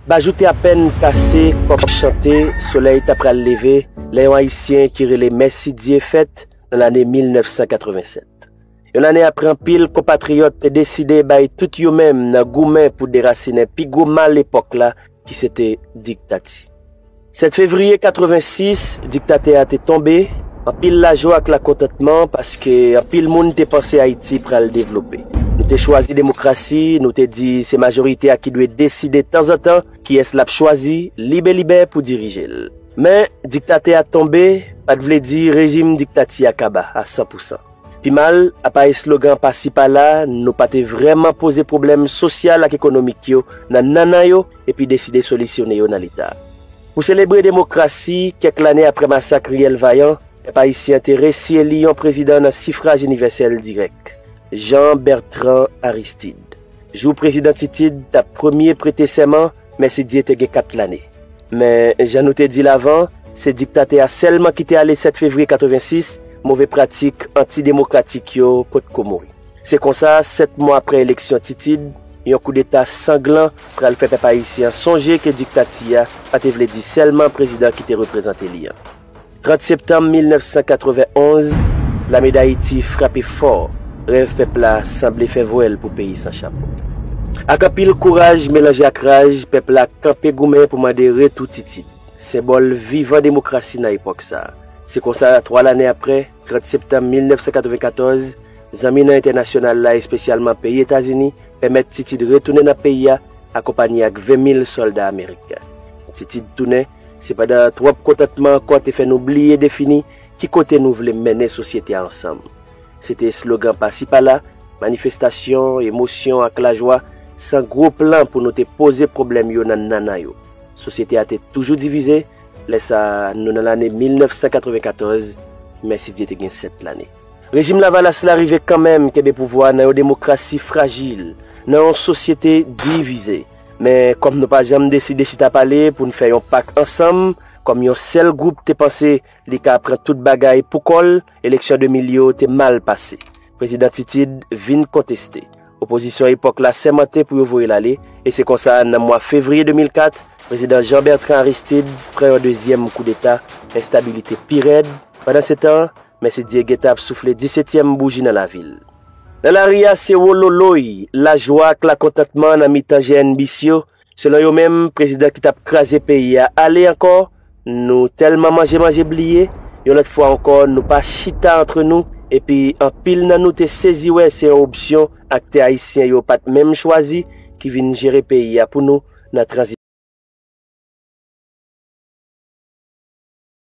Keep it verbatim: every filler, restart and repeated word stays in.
Bajou te apèn kase, kòk chante, solèy ta pral leve, lè yon Ayisyen ki rele Mèsidye fèt nan lane mil nèf san katreven sèt. Yon lane apre anpil konpatriyòt te deside bay tout yo menm nan goumen pou derasinen pi gwo mal epòk la ki se te diktati. Sèt fevriye katreven sis, diktatè a te tonbe, anpil lajwa ak lakontantman paske anpil moun te panse Ayiti pral devlope. Nou te chwazi demokrasi, nou te di se majorite a ki dwe deside tanzantan kiyès l ap chwazi libelibè pou dirije l. Men, diktatè a tonbe pa t vle di rejim diktati a kaba a san pou san. Pi mal, apa eslogan pasi pala, nou pa te vrèman poze pwoblèm sosyal ak ekonomik yo nan nannan yo epi deside solisyone yo nan Leta. Pou selebre demokrasi, kèk lane apre masak Riyèl Vayan, pèp ayisyen te resi eli yon prezidan nan sifraj inivèsèl dirèk, Jean Bertrand Aristide. Jou prezidan Titid t ap premye prete sèman, Mèsidye te gen kat lane. Men, jan nou te di l avan, se diktatè a sèlman ki te ale sèt fevriye katreven sis, move pratik antidemokratik yo potko mouri. Se konsa, sèt mwa apre eleksyon Titid, yon koudeta sanglan pral fè pèp ayisyen an sonje ke diktati a pa te vle di sèlman prezidan ki te reprezante li an. Trant septanm mil nèf san katreven onz, lame Dayiti frape fò, rèv pèp la sanble fè vwèl pou peyi san chapo. Ak anpil kouraj melanje ak raj, pèp la kanpe goumen pou mande retou Titid, senbòl vivan demokrasi nan epòk sa a. Se konsa, twa lane apre, trant septanm mil nèf san katreven katòz, zanmi nan entènasyonal la, espesyalman peyi Etazini, pèmèt Titid retounen nan peyi a, akonpanye ak ven mil sòlda ameriken. Titid tounen, sepandan, twòp kontantman ankò te fè nou bliye defini ki kote nou vle mennen sosyete a ansanm. Se te eslogan pasi pala, manifestasyon, emosyon ak lajwa, san gwo plan pou nou te poze pwoblèm yo nan nannan yo. Sosyete a te toujou divize, lè sa a, nou nan lane mil nèf san katreven katòz, Mèsidye te gen sèt lane. Rejim Lavalas la rive kanmenm kenbe pouvwa a nan yon demokrasi frajil, nan yon sosyete divize. Men, kòm nou pa janm deside chita pale pou n fè yon pak ansanm, kòm yon sèl gwoup te panse li ka pran tout bagay pou kò l, eleksyon de mil yo te mal pase. Prezidan Titid vin konteste. Opozisyon epòk la sèmante pou yo voye l ale, e se konsa, nan mwa fevriye de mil kat, prezidan Jean Bertrand Aristide pran yon dezyèm koudeta, enstabilite pi rèd. Pandansetan, Mèsidye gentan ap soufle disetyèm bouji nan lavil. Nan lari a, se wololoy, lajwa ak lakontantman nan mitan G N B C yo. Selon yo menm, prezidan ki t ap kraze peyi a ale ankò. Nou tèlman manje manje bliye. Yon lòt fwa ankò, nou pa chita antre nou. Epi, anpil nan nou te sezi wè se yon opsyon aktè ayisyen yo pa t menm chwazi ki vin jere peyi a pou nou nan tranzisyon.